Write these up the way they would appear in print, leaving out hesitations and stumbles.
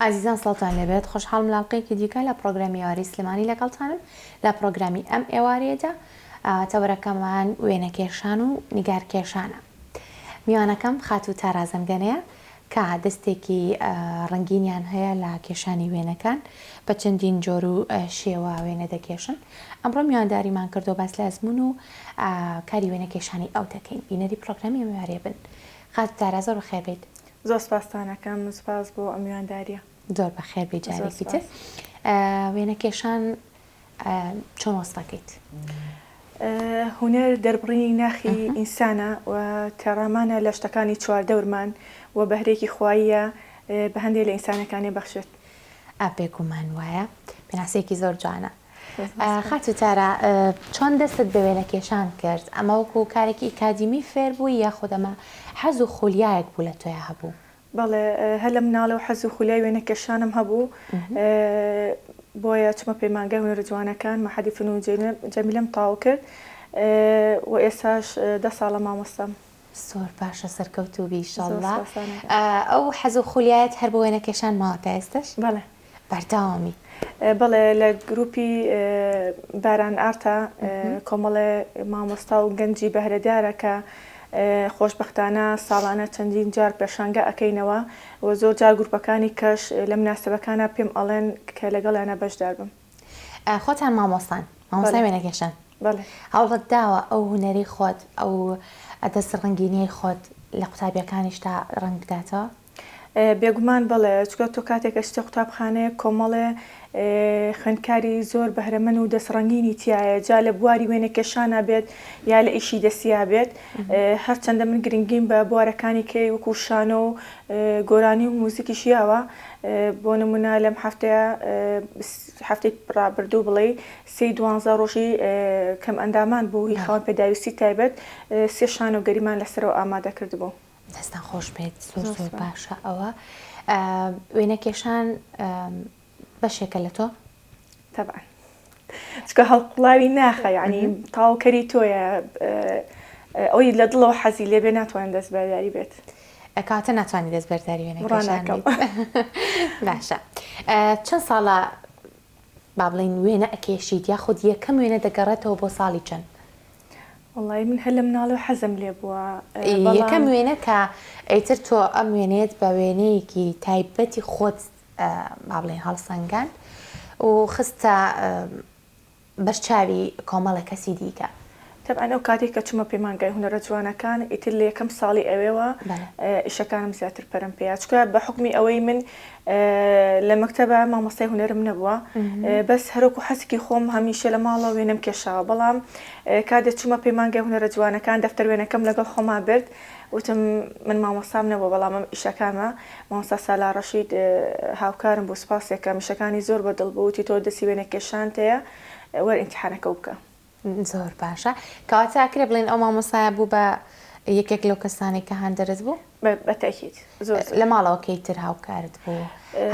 ئازیزان سڵاوتان لێبێت خۆشحاڵم لە ئەڵقەیەکی دیکە لە پڕۆگرامی ئێوارەی سلێمانی لەگەڵتانم لە پڕۆگرامی ئەم ئێوارەیەدا تەوەرەکەمان وێنەکێشان و نیگارکێشانە میوانەکەم خاتوو تارا زەنگەنەیە کە دەستێکی ڕەنگینیان هەیە لە کێشانی وێنەکان بە چەندین جۆر و شێوە وێنە دەکێشن ئەمڕۆ میوانداریمان کردو باس لە ئەزمون و کاری وێنەکێشانی ئەو دەکەین بینەری پڕۆگرامی ئەم ئێوارەیە بن خاتوو تارا زۆر بەخێر بێیت. زۆر سپاستان ئەکەم سپاس بۆ ئەم میوانداریە. زۆر بەخێر بێی جارێکی تر. وێنەکێشان چۆن وەسفەکەیت؟ هونەر دەربڕینی ناخی ئینسانە و تێڕامانە لە شتەکانی چواردەورمان و بەهرەیەکی خواییە بە هەندێ لە ئینسانەکانی بەخشێت. بێگومان وایە پێناسەیەکی زۆر جوانە. خاتوو تارا چۆن دەستت بە وێنەکێشان کرد؟ ئەمە وەکو کارێکی ئیکادیمی فێر بووی یاخود ئەمە حەز و خولیایەک بوو لە تۆیا هەبوو؟ بەڵێ هەر لە مناڵەوە حەز و خولیای وێنەکێشانم هەبوو بۆیە چوومە پەیمانگای هونەرە جوانەکان مەعهەدی فنون جەمیلەم تەواو کرد و ئێستاش دە ساڵە مامۆستام. زۆر باشە سەرکەوتوو بی ئیشەڵڵا. ئەو حەز و خولیایەت هەر بۆ وێنەکێشان ماوە تا ئێستاش؟ بەڵێ. بەردەوامی؟ بەڵێ لە گروپی باران ئارتا کۆمەڵێ مامۆستا و گەنجی بەهرەدارە کە خۆشبەختانە ساڵانە چەندین جار پێشانگا ئەکەینەوە و زۆر جار گروپەکانی کەش لە مناسەبەکانا پێم ئەڵێن کە لەگەڵیانا بەشدار بم. خۆتان مامۆستان، مامۆستای وێنەکێشان. بەڵێ. هەوڵت داوە ئەو هونەرەی خۆت، ئەو دەست ڕەنگینیەی خۆت لە قوتابیەکانیشتا ڕەنگ بداتەوە؟ بێگومان بەڵێ، چونکە تۆ کاتێک ئەچیتە قوتابخانەیەک کۆمەڵێ خوێندکاری زۆر بەهرەمەن و دەست ڕەنگینی تیایە جا لە بواری وێنەکێشانا بێت یا لە ئیشی دەستیا بێت هەرچەندە من گرنگیم بە بوارەکانی کەی وەکو شانۆ و گۆرانی و موزیکیش یاوە بۆ نمونە لەم هەفتەیە هەفتەی ڕابردوو بڵێی سێی دوانزە ڕۆژی کەمئەندامان بوو هی خاوەن پێداویستی تایبەت سێ شانۆگەریمان لەسەرەوە ئامادە کردبوو. دەستان خۆش بێت زۆر زۆر باشە ئەوە وێنەکێشان بەشێکە لە تۆ؟ تەبعەن چونکە هەڵقوڵاوی ناخە یعنی تەواوکەری تۆیە ئەوەی لە دڵەوە حەزی لێبێ ناتوانێت دەستبەرداری بێت. کەواتە ناتوانانی دەستبەرداری وێنەکێشان بیت باشە چەند ساڵە با بڵێین وێنە ئەکێشیت یاخود یەکەم وێنە دەگەڕێتەوە بۆ ساڵی چەند؟ وەڵایی من هەر لە مناڵیەوە حەزم لێ بووە بەڵام. یەکەم وێنە کە ئیتر تۆ ئەم وێنەیەت بە وێنەیەکی تایبەتی خۆت با بڵێین هەڵسەنگاند و خستە بەر چاوی کۆمەڵێک کەسی دیکە. تەبعەن ئەو کاتەی کە چوومە پەیمانگای هونەرە جوانەکان ئیتر لە یەکەم ساڵی ئەوێوە ئیشەکانم زیاتر پەرەم پێیا چونکە بە حوکمی ئەوەی من لە مەکتەبە مامۆستای هونەرم نەبووە بەس هەرۆکو حەزکی خۆم هەمیشە لە ماڵەوە وێنەم کێشاوە بەڵام کاتێ چوومە پەیمانگای هونەرە جوانەکان دەفتەر وێنەکەم لەگەڵ خۆما برد وتم من مامۆستام نەبووە بەڵام ئەم ئیشەکانمە مامۆستا سالار ڕەشید هاوکارم بوو سوپاسێکەم ئیشەکانی زۆر بە دڵ بوو وتی تۆ دەستی وێنەکێشانت هەیە وەرە ئیمتیحانەکەو بکە. زۆر باشە کەواتە ئەکرێ بڵێین ئەو مامۆستایە بوو بە یەکێک لەو کەسانەی کە هاندەرت بوو؟ بە تەئکید زۆر زۆر. لە ماڵەوە کەی تر هاوکارت بوو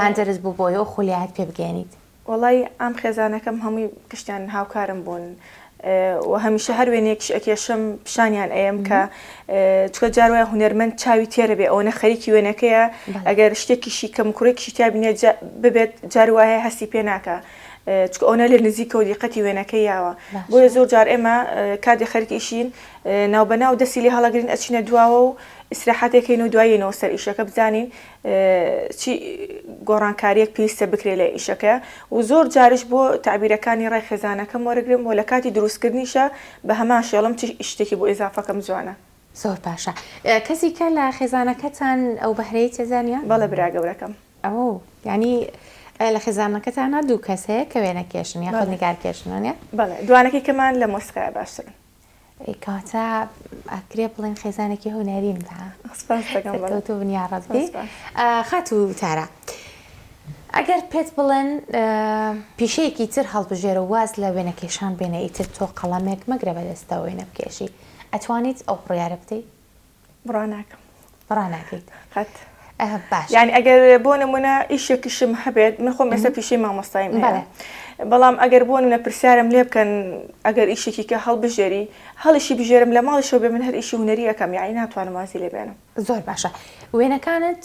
هاندەرت بوو بۆی ئەو خولیایەت پێ بگەیەنیت؟ وەڵای ئام خێزانەکەم هەمووی گشتیان هاوکارم بوون و هەمیشە هەر وێنەیەکیش ئەکێشم پیشانیان ئەیەم کە چونکە جار وایە هونەرمەند چاوی تێرە بێ ئەوەنە خەریکی وێنەکەیە ئەگەر شتێکیشی کەم و کوڕێکیشی تیا بینێ ببێت جار وایە هەستی پێ ناکا چونکە ئەوەنە لە نزیکەوە دیقەتی وێنەکەی یاوە بۆیە زۆر جار ئێمە کاتێ خەریکی ئیشین ناوبەناو دەستی لێ هەڵەگرین ئەچینە دواوە و ئیسراحەتێکەین و دوایینەوە سەر ئیشەکە بزانین چی گۆڕانکاریەک پێویستە بکرێت لە ئیشەکە و زۆر جاریش بۆ تەعبیرەکانی ڕای خێزانەکەم وەرەگرم و لە کاتی دروستکردنیشا بە هەمان شێڵم چ شتێکی بۆ ئیزافەکەم جوانە. زۆر باشە کەسی کە لە خێزانەکەتان ئەو بەهرەی تێدا نیە؟ بەڵێ برا گەورەکەم. ئەو یانی لە خێزانەکەتانا دوو کەس هەیە کە وێنە کێشن یاخود نیگار کێشن وانیە؟ بەڵێ دوانەکەی کەمان لە مۆسیقایا باشترن. کەواتە ئەکرێ بڵێن خێزانێکی هونەرین بە سەرکەوتوو بن یاڕەبی. خاتوو تارا ئەگەر پێت بڵێن پیشەیەکی تر هەڵبژێرە و واز لە وێنەکێشان بێنە ئیتر تۆ قەڵەمێک مەگرە بەدەستەوە وێنە بکێشی ئەتوانیت ئەو بڕیارە بدەی؟ بڕوا ناکەم. بڕوا ناکەیت؟ قەت. باشە. یانی ئەگەر بۆ نمونە ئیشێکیشم هەبێت من خۆم ئێستا پیشەی مامۆستاییم هەیە بەڵام ئەگەر بۆ نمونە پرسیارم لێ بکەن ئەگەر ئیشێکی کە هەڵبژێری هەڵیشی بژێرم لە ماڵیشەوە بێ من هەر ئیشی هونەری ئەکەم یانی ناتوانم وازی لێ بێنم. زۆر باشە وێنەکانت.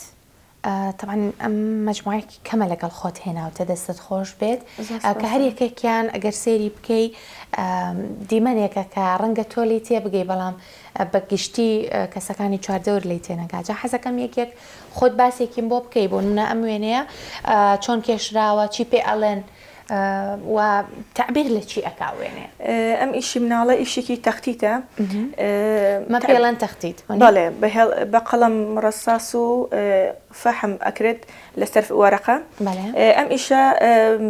تەبعەن ئەم مەجموعەیەکی کەمە لەگەڵ خۆت هێناوتە دەستت خۆش بێت کە هەر یەکێکیان ئەگەر سەیری بکەی دیمەنێکە کە ڕەنگە تۆ لێی تێبگەی بەڵام بە گشتی کەسەکانی چواردەور لێی تێنەگا جا حەزەکەم یەک یەک خۆت باسێکیم بۆ بکەی بۆ نمونە ئەم وێنەیە چۆن کێشراوە چی پێ ئەڵێن و تەعبیر لە چی ئەکا ئەو وێنەیە؟ ئەم ئیشی مناڵە ئیشێکی تەختیتە. مە پێڵێن تەختیت وەنیە؟ بەڵێ بە قەڵەم ڕەساس و فەحم ئەکرێت لەسەر وەرەقە. ئەم ئیشە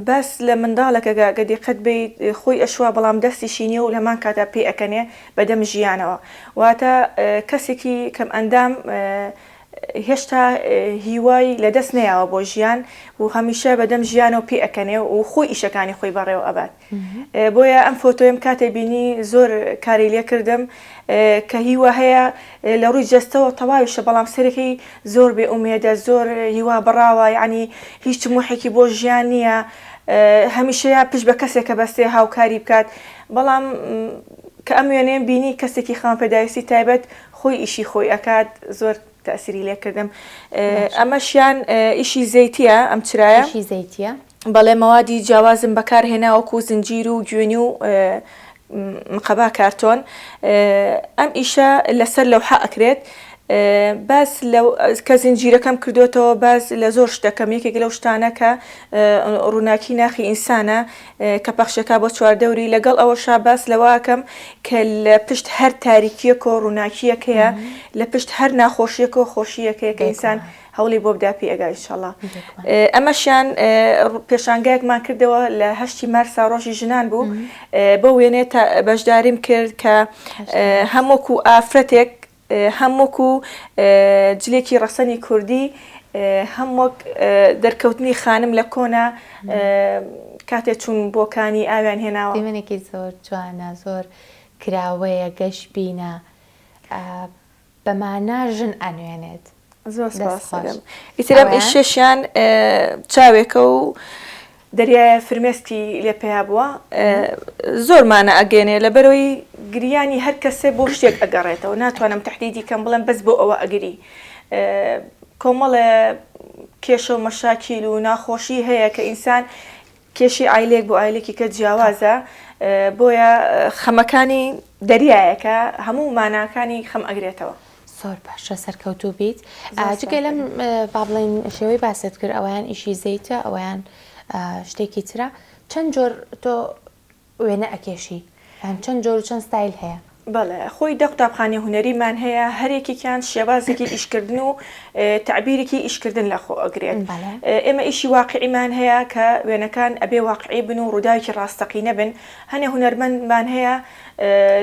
باس لە منداڵێکە گە دیقەت بەیت خۆی ئەشوا بەڵام دەستیشی نییە و لەهەمان کاتا پێی ئەکەنێ بەدەم ژیانەوە. واتە کەسێکی کەمئەندام هێشتا هیوای لەدەست نەیاوە بۆ ژیان و هەمیشە بەدەم ژیانەوە پێ ئەکەنێ و خۆی ئیشەکانی خۆی بەڕێوە ئەبات بۆیە ئەم فۆتۆیم کاتێ بینی زۆر کاری لێ کردم کە هیوا هەیە لە ڕووی جەستەوە تەواویشە بەڵام سەرەکەی زۆر بێ ئومێدە زۆر هیوا بڕاوە یعنی هیچ تموحێکی بۆ ژیان نییە هەمیشەیە پشت بە کەسێکە بەستێ هاوکاری بکات بەڵام کە ئەم وێنەیەم بینی کەسێکی خاوەن پێداویستی تایبەت خۆی ئیشی خۆی ئەکات زۆر تەئسیری لێ کردم ئەمەشیان ئیشی زەیتیە ئەم چرایە ئیشی زەیتیە بەڵێ مەوادی جیاوازم بەکار هێنا وەکو زنجیر و گوێنی و مقەبا کارتۆن ئەم ئیشە لەسەر لەوحە ئەکرێت باس لە کە زنجیرەکەم کردوێتەوە باس لە زۆر شتەکەم یەکێک لەو شتانە کە ڕووناکی ناخی ئینسانە کە پەخشەکا بۆ چواردەوری، لەگەڵ ئەوەشا باس لەوە ئەکەم کە لە پشت هەر تاریکییەکەوە ڕووناکییەک هەیە، لە پشت هەر ناخۆشییەکەوە خۆشییەک هەیە کە ئینسان هەوڵی بۆ بدا پێی ئەگا ئینشەڵا. ئەمەشیان پێشانگایەکمان کردەوە لە هەشتی مارسا ڕۆژی ژنان بوو، بەو وێنەیە بەشداریم کرد کە هەم وەکوو ئافرەتێک هەم وەکو جلێکی ڕەسەنی کوردی هەم وەک دەرکەوتنی خانم لە کۆنا کاتێ چوون بۆ کانی ئاویان هێناوە. دیمەنێکی زۆر جوانە زۆر کراوەیە گەشبینە بە مانا ژن ئەنوێنێت. زۆر سپاس دەکەم. ئیتر ئەم ئیشەشیان چاوێکە و دەریایە فرمێسکی لێ پەیا بووە زۆر مانا ئەگەێنێ لەبەرەوەی گریانی هەر کەسێ بۆ شتێک ئەگەڕێتەوە ناتوانم تهدیدی کەم بڵێم بەس بۆ ئەوە ئەگری کۆمەڵێ کێشە و مەشاکیل و ناخۆشی هەیە کە ئینسان کێشی ئایلێک بۆ ئایلێکی کە جیاوازە بۆیە خەمەکانی دەریایەکە هەموو ماناکانی خەم ئەگرێتەوە. زۆر باشە سەرکەوتوو بیت جگە لەم با بڵێین شێوەی باست کرد ئەویان ئیشی زەیتە ئەویان شتێکی ترە چەند جۆر تۆ وێنە ئەکێشی یان چەند جۆر و چەند ستایل هەیە؟ بەڵێ خۆی دە قوتابخانەی هونەریمان هەیە هەر یەکێکیان شێوازێکی ئیشکردن و تەعبیرێکی ئیشکردن لە خۆ ئەگرێت ئێمە ئیشی واقعیمان هەیە کە وێنەکان ئەبێ واقعی بن و ڕووداوێکی ڕاستەقینە بن هەنێ هونەرمەندمان هەیە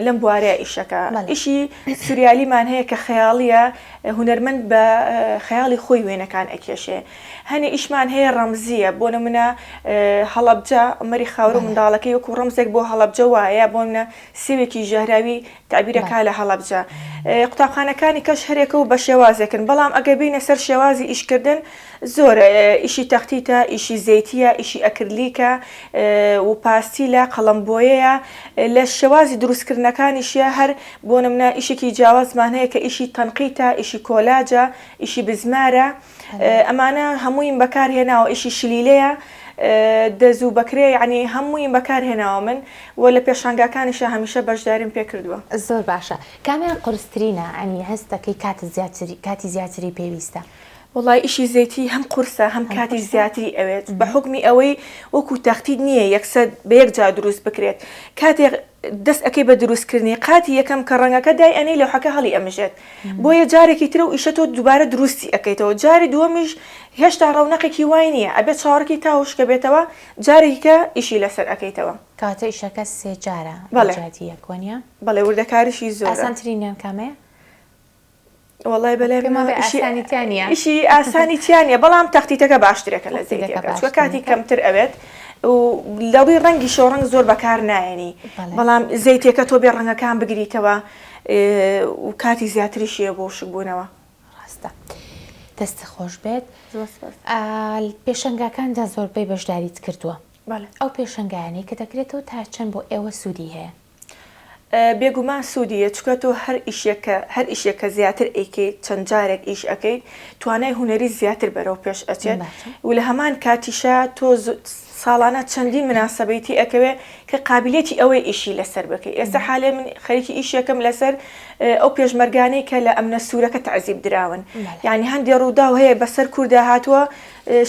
لەم بوارەیە ئیشەکە ئیشی سوریالیمان هەیە کە خەیاڵیە هونەرمەند بە خەیاڵی خۆی وێنەکان ئەکێشێ هەنێ ئیشمان هەیە ڕەمزیە بۆ نمونە هەڵەبجە مەری خاور و منداڵەکەی وەکو ڕەمزێک بۆ هەڵەبجە وایە بۆ منە سێوێکی ژەهراوی تەعبیرەکا لە هەڵەبجە قوتابخانەکانی کەش هەرێکە و بە شێوازێکن بەڵام ئەگەر بینە سەر شێوازی ئیشکردن زۆر ئیشی تەختیتە، ئیشی زەیتییە، ئیشی ئەکرلیکە و پاستیلە، قەڵەم بۆیەیە، لە شێوازی دروستکردنەکانیشیا هەر بۆ نمونە ئیشێکی جیاوازمان هەیە کە ئیشی تەنقیتە، ئیشی کۆلاجە، ئیشی بزمارە، ئەمانە هەموویم بەکار هێناوە، ئیشی شلیلەیە، دەزوو بەکرێ یەعنی هەموویم بەکار هێناوە من و لە پێشانگاکانیشا هەمیشە بەشداریم پێ کردووە. زۆر باشە کامیان قورسترینە یەعنی هەست دەکەی کاتت زیاتری کاتی زیاتری پێویستە؟ وەڵای ئیشی زەیتی هەم قورسە هەم کاتی زیاتری ئەوێت بە حوکمی ئەوەی وەکو تەختید نییە یەکسەر بە یەک جار دروست بکرێت کاتێک دەست ئەکەی بە دروستکردنی قاتی یەکەم کە ڕەنگەکە دای ئەنێی لەوحەکە هەڵی ئەمژێت بۆیە جارێکی ترە و ئیشە تۆ دووبارە دروستی ئەکەیتەوە جاری دووەمیش هێشتا ڕەونەقێکی وای نییە ئەبێت چاوەڕێکی تا وشکە بێتەوە جارێکی کە ئیشی لەسەر ئەکەیتەوە. کەواتە ئیشەکە سێ جارە لە جیاتی یەک وەنیە؟ بەڵێ وردەکاریشی زۆرە. ئاسانترینیان کامەیە؟ وەڵای بەلای منەوە ئیشی ئاسانی تیا نییە ئیشی ئاسانی تیا نییە بەڵام تەختیتەکە باشترێکە لە زەیتەکە چونکە کاتی کەمتر ئەوێت و لە ڕووی ڕەنگیشەوە ڕەنگ زۆر بەکار نایەنی بەڵام زەیتەکە تۆ بێ ڕەنگەکان بگریتەوە و کاتی زیاتریشیە بۆ وشکبوونەوە. ڕاستە دەست خۆش بێت. پێشەنگاکاندا زۆربەی بەشداریت کردووە ئەو پێشەنگایانەی کە دەکرێتەوە تا چەند بۆ ئێوە سوودی هەیە؟ بێگومان سوودی یە چونکە تۆ هەر ئیشێک کە هەر ئیشێک کە زیاتر ئەیکەیت چەند جارێک ئیش ئەکەیت توانای هونەری زیاتر بەرەو پێش ئەچێت و لە هەمان کاتیشا تۆ ساڵانە چەندین مناسەبەی تی ئەکەوێ کە قابلیەتی ئەوەی ئیشی لەسەر بکەی ئێستا حالێ من خەریکی ئیشێکم لەسەر ئەو پێشمەرگانەی کە لە ئەمنە سوورەکە تەعزیب دراون یعنی هەندێ ڕووداو هەیە بەسەر کوردا هاتووە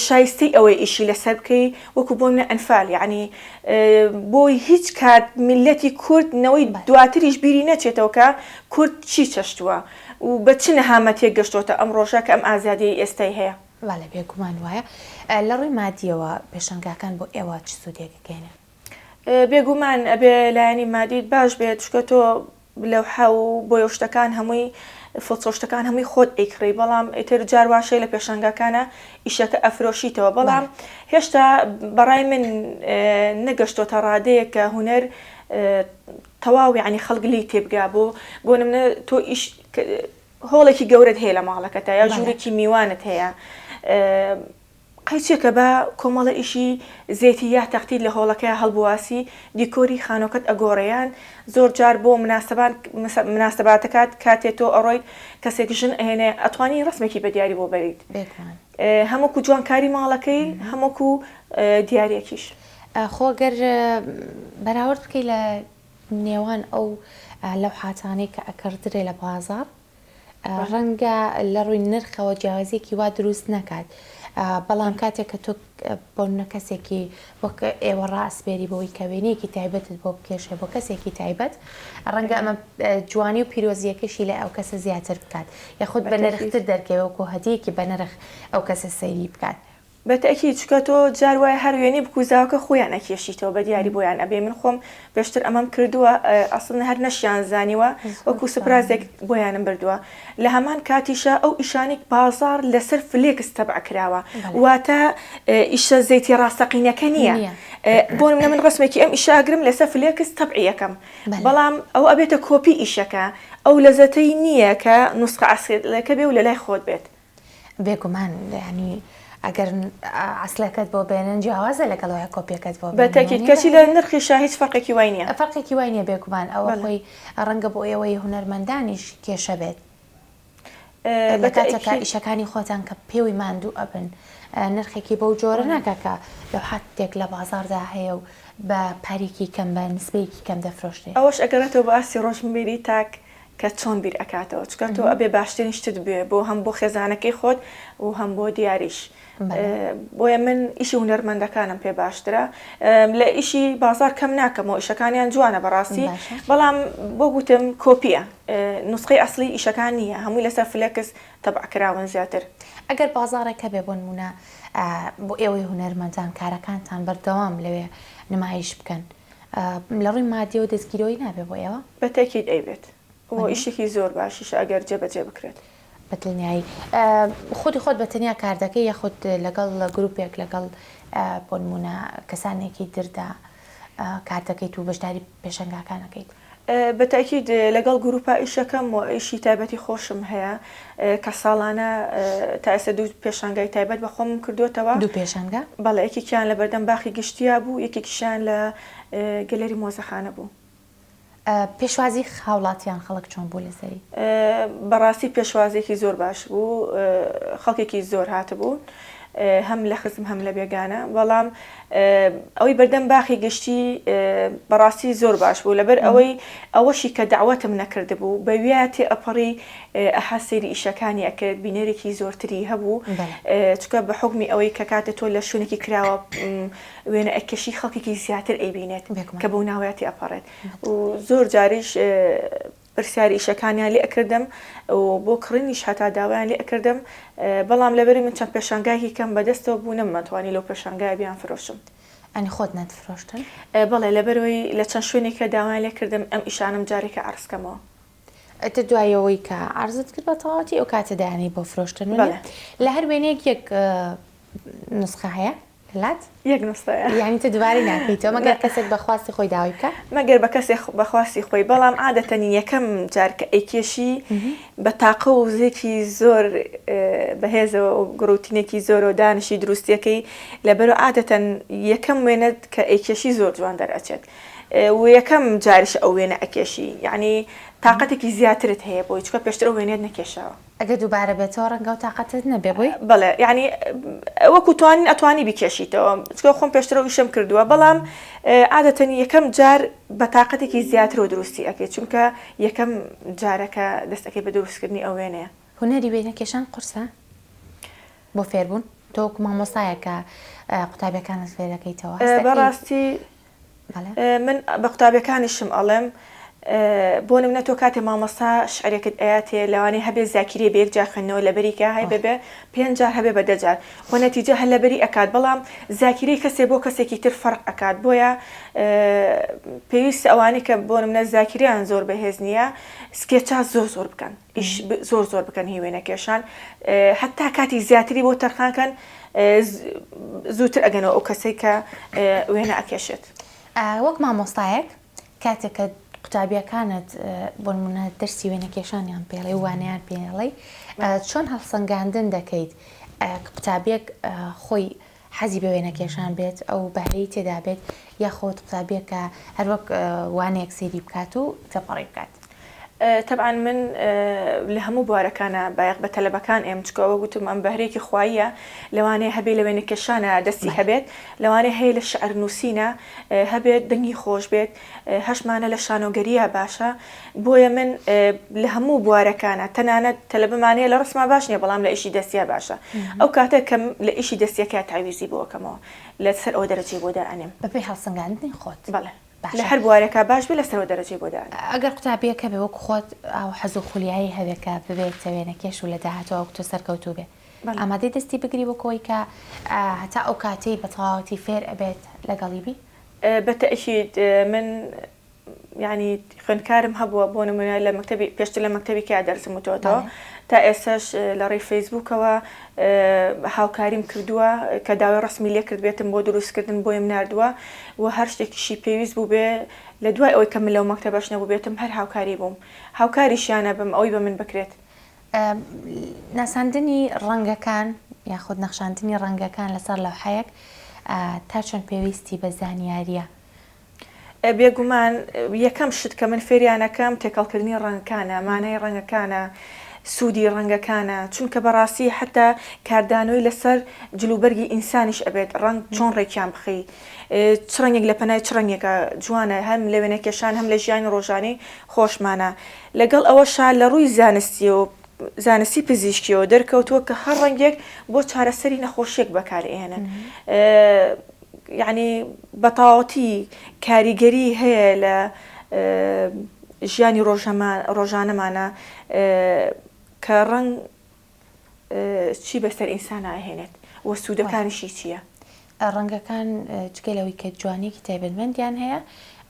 شایستەی ئەوەی ئیشی لەسەر بکەی وەکو بۆ منە ئەنفال یعنی بۆی هیچ کات میللەتی کورد نەوەی دواتریش بیری نەچێتەوە کە کورد چی چەشتووە و بە چ نەهامەتیەک گەشتۆتە ئەم ڕۆژە کە ئەم ئازادیەی ئێستای هەیە. بەڵێ بێگومان وایە. لە ڕووی مادیەوە پێشەنگاکان بۆ ئێوە چ سوودێک ئەگەیەنن؟ بێگومان ئەبێ لایەنی مادیت باش بێت چونکە تۆ لەوحە و بۆیە و شتەکان هەمووی فڵچە و شتەکان هەمووی خۆت ئەیکڕی بەڵام ئیتر جار واش هەیە لە پێشانگاکانە ئیشەکە ئەفرۆشیتەوە بەڵام هێشتا بەڕای من نەگەشتۆتە ڕادەیەک کە هونەر تەواو یعنی خەڵک لێی تێبگا بۆ بۆ نمونە تۆ ئیش هۆڵێکی گەورەت هەیە لە ماڵەکەتا یا ژوورێکی میوانت هەیە قەیچێکە بە کۆمەڵە ئیشی زێتی یا تەختیت لە هۆڵەکەیا هەڵبواسی دیکۆری خانۆکەت ئەگۆڕێ یان زۆر جار بۆ مناسەبان مناسەباتەکات کاتێ تۆ ئەڕۆیت کەسێک ژن ئەهێنێ ئەتوانی ڕەسمێکی بە دیاری بۆ بەریت بێگومان. هەم وەکو جوانکاری ماڵەکەی هەم وەکو دیاریەکیش. خۆ گەر بەراورد بکەی لە نێوان ئەو لەوحاتانەی کە ئەکڕدرێ لە بازاڕ ڕەنگە لە ڕووی نرخەوە جیاوازیەکی وا دروست نەکات بەڵام کاتێک کە تۆ بۆ نمونە کەسێکی وەک ئێوە ڕائەسپێری بۆی کە وێنەیەکی تایبەتت بۆ بکێشێ بۆ کەسێکی تایبەت ڕەنگە ئەمە جوانی و پیرۆزیەکەشی لای ئەو کەسە زیاتر بکات یاخود بە نرختر دەرکەوێ وەکو هەدیەکی بە نرخ ئەو کەسە سەیری بکات. بە تەئکید چونکە تۆ جار وایە هەر وێنەی بکوزاوەکە خۆیان ئەکێشیتەوە بە دیاری بۆیان ئەبەی من خۆم پێشتر ئەمەم کردووە ئەسڵن هەر نەشیان زانیوە وەکو سپرازێک بۆیانم بردووە لە هەمان کاتیشا ئەو ئیشانەی بازاڕ لەسەر فلێکس تەبع کراوە واتە ئیشە زەیتی ڕاستەقینەکە نییە بۆ نمونە من ڕسمێکی ئەم ئیشە ئەگرم لەسەر فلێکس تەبعی ئەکەم بەڵام ئەو ئەبێتە کۆپی ئیشەکە ئەو لەزەتەی نییە کە نوسخە ئەسڵەکە بێ و لەلای خۆت بێت. بێگومان یانی ئەگەر عەسلەکەت بۆ بێنن جیاوازە لەگەڵ ئەوەی کۆپیەکەت بۆ بێنن. بەتەکید کەچی لە نرخیشا هیچ فەرقێکی وای نییە. فەرقێکی وای نییە بێگومان ئەوە خۆی ڕەنگە بۆ ئێوەی هونەرمەندانیش کێشە بێت لە کاتێکا ئیشەکانی خۆتان کە پێوەی ماندوو ئەبن نرخێکی بەو جۆرە ناکا کە لەوحاتێک لە بازاڕدا هەیە و بە پارێکی کەم بە نسبەیەکی کەم دەفرۆشرێ. ئەوەش ئەگەڕێتەوە بۆ ئاستی ڕۆشنبیری تاک کە چۆن بیر ئەکاتەوە چونکە تۆ ئەبێ باشترین شتت بوێ بۆ هەم بۆ خێزانەکەی خۆت و هەم بۆ دیاریش بۆیە من ئیشی هونەرمەندەکانم پێ باشترە لە ئیشی بازار کەم ناکەمەوە ئیشەکانیان جوانە بەڕاستی بەڵام بۆ گوتم کۆپیە نسخەی ئەسلی ئیشەکان نییە هەمووی لەسەر فلێکس تەبع کراون زیاتر. ئەگەر بازاڕێک هەبێ بۆ نمونە بۆ ئێوەی هونەرمەندان کارەکانتان بەردەوام لەوێ نمایش بکەن لە ڕووی مادیەوە دەستگیرەوەی نابێ بۆ ئێوە؟ بە تەئکید ئەیبێت و ئیشێکی زۆر باشیشە ئەگەر جێبەجێ بکرێت. بە دڵنیایی. خودی خۆت بە تەنیا کار دەکەی یاخود لەگەڵ گروپێک لەگەڵ بۆ نموونە کەسانێکی تردا کار دەکەیت و بەشداری پێشەنگاکان ئەکەیت؟ بە تەئکید لەگەڵ گروپا ئیشەکەم و ئیشی تایبەتی خۆشم هەیە کە ساڵانە تا ئێستا دوو پێشانگای تایبەت بە خۆمم کردووەتەوە. دوو پێشانگا؟ بەڵێ یەکێکیان لە بەردەم باخی گشتیا بوو یەکێکیشیان لە گەلەری مۆزەخانە بوو. پێشوازی هاوڵاتیان خەڵک چۆن بوو لەسەری؟ بەڕاستی پێشوازیەکی زۆر باش بوو خەڵکێکی زۆر هاتبوون هەم لە خزم هەم لە بێگانە بەڵام ئەوەی بەردەم باخی گشتی بەڕاستی زۆر باش بوو لەبەر ئەوەی ئەوەشی کە داوەتم نەکردبوو بە ویا تێ ئەپەڕی ئەها سەیری ئیشەکانی ئەکرد بینەرێکی زۆرتری هەبوو چونکە بە حوکمی ئەوەی کە کاتێ تۆ لە شوێنێکی کراوە وێنە ئەکێشی خەڵکێکی زیاتر ئەیبینێت کە بەو ناوەیا تێ ئەپەڕێت و زۆر جاریش پرسیاری ئیشەکانیان لێ ئەکردم و بۆ کڕینیش هەتا داوایان لێ ئەکردم بەڵام لەبەری من چەند پێشانگایەکی کەم بەدەستەوە بوو نەمەتوانی لەو پێشانگایە بیانفرۆشم. ئەنی خۆت نەتفرۆشتن؟ بەڵێ لەبەرئەوەی لە چەند شوێنێکە داوایان لێ کردم ئەم ئیشانەم جارێکە عەرز کەمەوە. ئیتر دوای ئەوەی کە عەرزت کرد بە تەواوەتی ئەو کاتە دایانی بۆ فرۆشتن وەنیە؟ لە هەر وێنەیەک یەک نوسخە هەیە؟ لات؟ یەک نوسخەیە. یانی تۆ دووبارەی ناکەیتەوە مەگەر کەسێک بە خواستی خۆی داوای بکا؟ مەگەر بە کەسێک بە خواستی خۆی بەڵام عادەتەن یەکەم جار کە ئەیکێشی بە تاقە و وزەیەکی زۆر بەهێزەوە و گڕوتینێکی زۆرەوە دانیشی دروستیەکەی لەبەرو عادەتەن یەکەم وێنەت کە ئەیکێشی زۆر جوان دەرئەچێت. و یەکەم جاریشە ئەو وێنە ئەکێشی یەعنی تاقەتێکی زیاترت هەیە بۆی چونکە پێشتر ئەو وێنەیەت نەکێشاوە. ئەگەر دووبارە بێتەوە ڕەنگە ئەو تاقەتەت نەبێ بۆی؟ بەڵێ یەعنی وەکو توانین ئەتوانی بیکێشیتەوە چونکە خۆم پێشتر ئەو ئیشەم کردووە بەڵام عادەتەن یەکەم جار بە تاقەتێکی زیاترەوە دروستی ئەکەی چونکە یەکەم جارە کە دەست ئەکەی بە دروستکردنی ئەو وێنەیە. هونەری وێنەکێشان قورسە بۆ فێربوون؟ تۆ وەکو مامۆستایەک کە قوتابیەکانت فێرەکەیتەوە هەست ئەکەی؟ بەڕاستی من بە قوتابیەکانیشم ئەڵێم بۆ نمونە تۆ کاتێ مامۆستا شعرێکت ئەیاتێ لەوانەیە هەبێ زاکیرەی بە یەک جار خوێندنەوە لەبەری کا هەبێ بە پێنج جار هەبێ بە دە جار خۆ نەتیجە هەر لەبەری ئەکات بەڵام زاکیرەی کەسێ بۆ کەسێکی تر فەرق ئەکات بۆیە پێویستە ئەوانەی کە بۆ نمونە زاکیرەیان زۆر بەهێز نییە سکێچات زۆر زۆر بکەن ئیش زۆر زۆر بکەن هی وێنەکێشان هەتا کاتی زیاتری بۆ تەرخان کەن زووتر ئەگەنەوە ئەو کەسەی کە وێنە ئەکێشێت. وەک مامۆستایەک کاتێک کە قوتابیەکانت بۆ نمونە دەرسی وێنەکێشانیان پێڵێ و وانەیان پێڵێی چۆن هەڵسەنگاندن دەکەیت قوتابیەک خۆی حەزی بە وێنەکێشان بێت ئەو بەهرەی تێدا بێت یاخود قوتابیەک کە هەر وەک وانەیەک سەیری بکات و تێپەڕی بکات. تەبعەن من لە هەموو بوارەکانا بایەخ بە تەلەبەکان ئەیەم چونکە وەک وتم ئەم بەهرەیەکی خواییە لەوانەیە هەبێ لە وێنەکێشانا دەستی هەبێت لەوانەیە هەیە لە شعر نووسینا هەبێت دەنگی خۆش بێت هەشمانە لە شانۆگەرییا باشە بۆیە من لە هەموو بوارەکانا تەنانەت تەلەبەمان هەیە لە ڕەسما باش نییە بەڵام لە ئیشی دەستیا باشە ئەو کاتە کە لە ئیشی دەستیەکەیا تەعویزی بۆ ئەکەمەوە لەسەر ئەوە دەرەجەی بۆ دائەنێم. بەپێی هەڵسەنگاندنی خۆت. بەڵێ لە هەر بوارێکا باش بێ لەسەرەوە دەرەجەی بۆ دائەنێم. ئەگەر قوتابییەک هەبێ وەکو خۆت ئەو حەز و خولیایەی هەبێ کە ببێتە وێنەکێش و لە داهاتووا وەک تۆ سەرکەوتوو بێ ئامادەی دەستی بگری وەک ئەوەی کە هەتا ئەو کاتەی بە تەواوەتی فێر ئەبێت لەگەڵی بی؟ بە تەئکید من یانی خوێندکارم هەبووە بۆ نمونە لە مەکتەبی پێشتر لە مەکتەبی کیا دەرسم وتۆتەوە تا ئێستاش لە ڕێی فەیسبووکەوە هاوکاریم کردووە کە داوای ڕسمی لێ کردبێتم بۆ دروستکردن بۆیم ناردووە و هەر شتێکیشی پێویست بووبێ لە دوای ئەوەی کە من لەو مەکتەبەش نەبووبێتم هەر هاوکاری بووم هاوکاریشیان ئەبم ئەوەی بە من بکرێت. ناساندنی ڕەنگەکان یاخود نەخشاندنی ڕەنگەکان لەسەر لەوحەیەک تا چەند پێویستی بە زانیارییە؟ بێگومان یەکەم شت کە من فێریان ئەکەم تێکەڵکردنی ڕەنگەکانە، مانای ڕەنگەکانە، سوودی ڕەنگەکانە، چونکە بەڕاستی حەتا کاردانەوەی لەسەر جلوبەرگی ئینسانیش ئەبێت، ڕەنگ چۆن ڕێکیان بخەی، چ ڕەنگێک لە پەنای چ ڕەنگێکا جوانە، هەم لە وێنەکێشان هەم لە ژیانی ڕۆژانەی خۆشمانا. لەگەڵ ئەوەشا لە ڕووی زانستیەوە زانستی پزیشکیەوە دەرکەوتووە کە هەر ڕەنگێک بۆ چارەسەری نەخۆشیەک بەکارئەهێنن یعنی بە تەواوەتی کاریگەری هەیە لە ژیانی ڕۆژانەمانە کە ڕەنگ چی بەسەر ئینسانا ئەهێنێت و سوودەکانیشی چییە؟ ڕەنگەکان جگە لەوەی کە جوانیەکی تایبەتمەندیان هەیە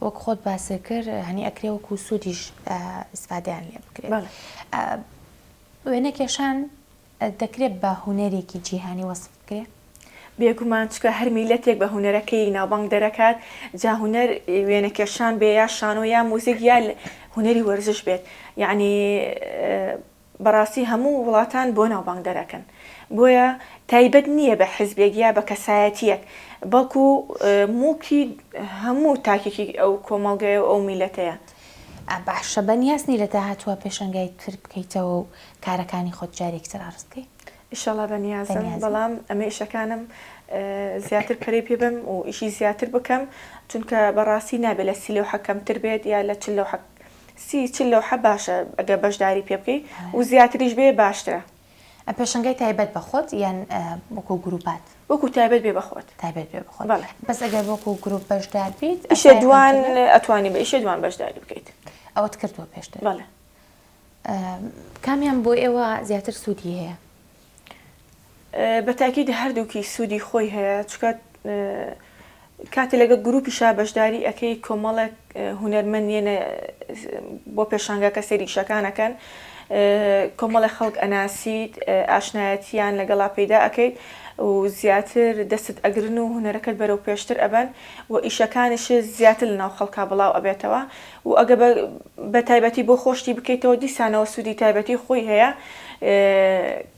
وەک خۆت باست کرد هەنی ئەکرێ وەکو سوودیش ئیسفادەیان لێ بکرێت. وێنەکێشان دەکرێت بە هونەرێکی جیهانی وەسف بکرێ؟ بێگومان چونکە هەر میللەتێک بە هونەرەکەی ناوبانگ دەرەکات جا هونەر وێنەکێشان بێ یا شانۆ یا موزیک یا هونەری وەرزش بێت یەعنی بەڕاستی هەموو وڵاتان بۆ ناوبانگ دەرەکەن بۆیە تایبەت نییە بە حزبێک یا بە کەسایەتییەک بەڵکو موڵکی هەموو تاکێکی ئەو کۆمەڵگەیە و ئەو میللەتەیە. باشە بەنیاز نی لە داهاتووە پێشەنگای تر بکەیتەوە و کارەکانی خۆت جارێکی تر عەرز بکەی؟ ئیشەڵا بەنیازم بەڵام ئەمە ئیشەکانم زیاتر پەرەی پێ بەم و ئیشی زیاتر بکەم چونکە بەڕاستی نابێت لە سی لەوحە کەمتر بێت یا لە 40 لەوحە سی 40 لەوحە باشە ئەگەر بەشداری پێ بکەی و زیاتریش بێ باشترە. پێشەنگای تایبەت بە خۆت یان وەکو گروپات؟ وەکو تایبەت بێ بە خۆت. تایبەت بێ بە خۆت. بەڵێ. بەس ئەگەر وەکو گروپ بەشدار بیت ئیشێ دوان ئەتوانی بە ئیشێ دوان بەشداری بکەیت. ئەوەت کردووە پێشتر؟ بەڵێ. کامیان بۆ ئێوە زیاتر سوودی هەیە؟ بە تاکید هەردووکی سوودی خۆی هەیە چونکە کاتێ لەگەڵ گروپیشا بەشداری ئەکەی کۆمەڵێک هونەرمەند یەنە بۆ پێشانگاکە سەیری ئیشەکان ئەکەن کۆمەڵێک خەڵک ئەناسیت ئاشنایەتیان لەگەڵا پەیدا ئەکەیت و زیاتر دەستت ئەگرن و هونەرەکەت بەرەو پێشتر ئەبەن و ئیشەکانیشت زیاتر لەناو خەڵکا بڵاو ئەبێتەوە و ئەگە بە بە تایبەتی بۆ خۆشتی بکەیتەوە دیسانەوە سوودی تایبەتی خۆی هەیە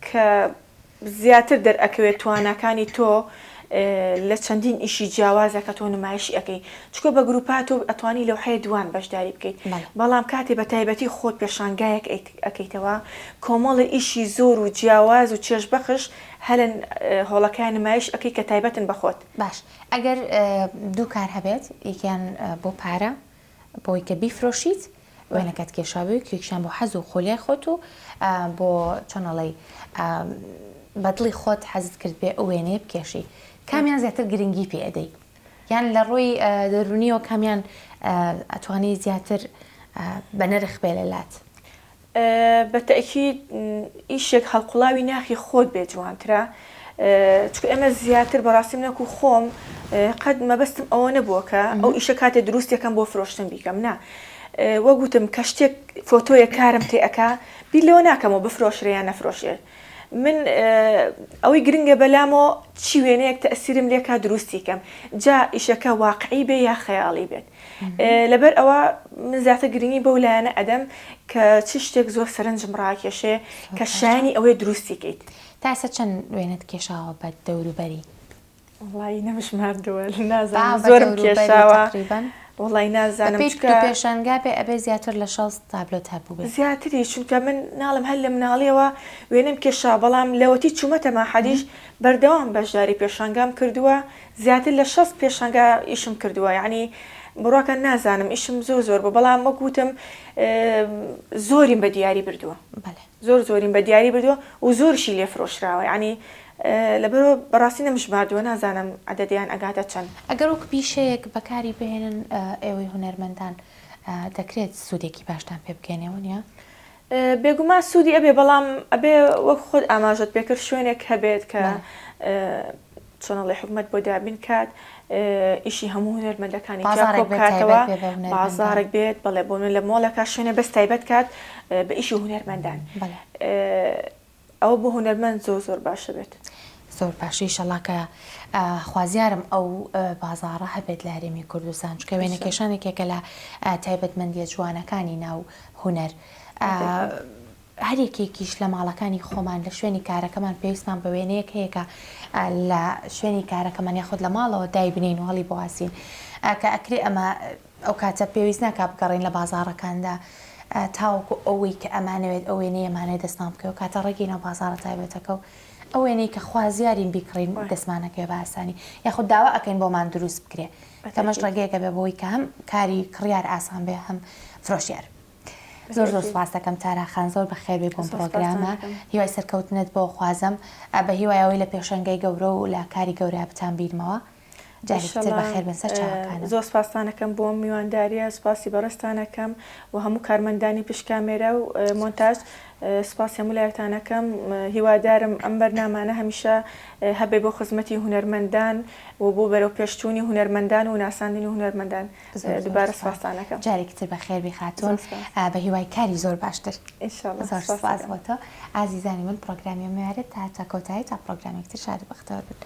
کە زیاتر دەرئەکەوێت تواناکانی تۆ. لە چەندین ئیشی جیاوازە کە تۆ نمایشی ئەکەی چونکە بە گروپا تۆ ئەتوانی لەوحەیە دوان بەشداری بکەیت بەڵام کاتێ بە تایبەتی خۆت پێشانگایەک ئەکەیتەوە کۆمەڵێ ئیشی زۆر و جیاواز و چێژبەخش هەر لە هۆڵەکەیا نمایش ئەکەی کە تایبەتن بە خۆت. باش ئەگەر دوو کار هەبێت یەکیان بۆ پارە بۆی کە بیفرۆشیت وێنەکەت کێشابێ و یەکیان بۆ حەز و خولیای خۆت و بۆ چۆن ئەڵێی بە دڵی خۆت حەزت کرد بێ ئەو وێنەیە بکێشی کامیان زیاتر گرنگی پێ ئەدەی یان لە ڕووی دەرونیەوە کامیان ئەتوانی زیاتر بە نرخ بێ لە لات؟ بە تەئکید ئیشێک هەڵقوڵاوی ناخی خۆت بێ جوانترە چونکە ئێمە زیاتر بەڕاستی من وەکو خۆم قەت مەبەستم ئەوە نەبووە کە ئەو ئیشە کاتێ دروستێکەم بۆ فرۆشتن بیکەم نا وەک وتم کە شتێک فۆتۆیە کارم تێ ئەکا بیر لەوە ناکەمەوە بفرۆشرێ یان نەفرۆشرێت من ئەوەی گرنگە بەلامەوە چی وێنەیەک تەئسیرم لێکا دروستی کەم جا ئیشەکە واقعی بێ یا خەیاڵی بێت لەبەر ئەوە من زیاتر گرنگی بەو لایەنە ئەدەم کە چ شتێک زۆر سەرنجم ڕاکێشێ کە شایانی ئەوەیە دروستی کەیت. تا ئێستا چەند وێنەت کێشاوە بە دەوروبەری؟ وەڵایی نەمژماردووە نازانم زۆرم کێشاوە وەڵای نازانم بەپێی چونکە پێشانگا بێ ئەبێ زیاتر لە 60 تابلۆت هەبووبێ. زیاتریش چونکە من ناڵێم هەر لە مناڵیەوە وێنەم کێشاوە بەڵام لەوەتی چوومەتە مەعهەدیش بەردەوام بەشداری پێشانگام کردووە زیاتر لە 60 پێشانگا ئیشم کردووە یەعنی بڕواکە نازانم ئیشم زۆر زۆر بوو بەڵام وەک وتم زۆریم بە دیاری بردووە زۆر زۆریم بە دیاری بردووە و زۆرشی لێ فرۆشراوە یەعنی لەبەرئەوە بەڕاستی نەمژماردووە نازانم عەدەدیان ئەگاتە چەند. ئەگەر وەک پیشەیەک بەکاری بهێنن ئێوەی هونەرمەندان دەکرێت سوودێکی باشتان پێ بگەیەنێ وەنیە؟ بێگومان سوودی ئەبێ بەڵام ئەبێ وەک خۆت ئاماژەت پێکرد شوێنێک هەبێت کە چۆن ئەڵێ حکومەت بۆ دابین کات ئیشی هەموو هونەرمەندەکانی تیا بازاڕێک بێت تایبەت کۆبکاتەوە بێ بە هونەرمەندان. بازاڕێک بێت بەڵێ بۆ من لە مۆڵێکا شوێنێ بەس تایبەت کات بە ئیشی هونەرمەندان بەڵێ. ئەوە بۆ هونەرمەند زۆر زۆر باشە بێت. زۆر باشە ئیشەڵا کە خوازیارم ئەو بازاڕە هەبێت لە هەرێمی کوردستان چونکە وێنەکێشان یەکێکە لە تایبەتمەندیە جوانەکانی ناو هونەر هەر یەکێکیش لە ماڵەکانی خۆمان لە شوێنی کارەکەمان پێویستمان بە وێنەیەک هەیە کە لە شوێنی کارەکەمان یاخود لە ماڵەوە دایبنین و هەڵی بواسین کە ئەکرێ ئەمە ئەو کاتە پێویست ناکا بگەڕێین لە بازاڕەکاندا تاوەکو ئەوەی کە ئەمانەوێت ئەو وێنەی ئەمانەوێت دەستمان بکەوێت کاتە ڕێگەی ناو بازاڕە تایبەتەکە و ئەو وێنەی کە خوازیارین بیکڕین دەستمانەکەوێت بە ئاسانی یاخود داوا ئەکەین بۆمان دروست بکرێ کەمەش ڕێگەیەکە بێ بۆی کە هەم کاری کڕیار ئاسان بێ هەم فرۆشیار. زۆر زۆر سپاس دەکەم تارا خان زۆر بەخێر بێی بۆم پڕۆگرامە هیوای سەرکەوتنت بۆ خوازم بە هیوای ئەوەی لە پێشەنگای گەورە و لە کاری گەورە بتان بینمەوە. جارێکی تر بەخێر بێن سەر چاوەکانم. زۆر سپاستان ئەکەم بۆ ئەم میوانداریە سپاسی بەڕێزتان ئەکەم و هەموو کارمەندانی پشت کامێرا و مۆنتاژ سپاسی هەموو لایەکتان ئەکەم هیوادارم ئەم بەرنامانە هەمیشە هەبێ بۆ خزمەتی هونەرمەندان و بۆ بەرەو پێشچوونی هونەرمەندان و ناساندنی هونەرمەندان دووبارە سپاستان ئەکەم. جارێکی تر بەخێر بی خاتوون بە هیوای کاری زۆر باشتر. ان شاء الله. زۆر سپاس بۆ تۆ. ئازیزانی من پڕۆگرامی ئەم ئێوارە تا کۆتایی تا پڕۆگرامێکی تر شاد و بەختەوەر بن.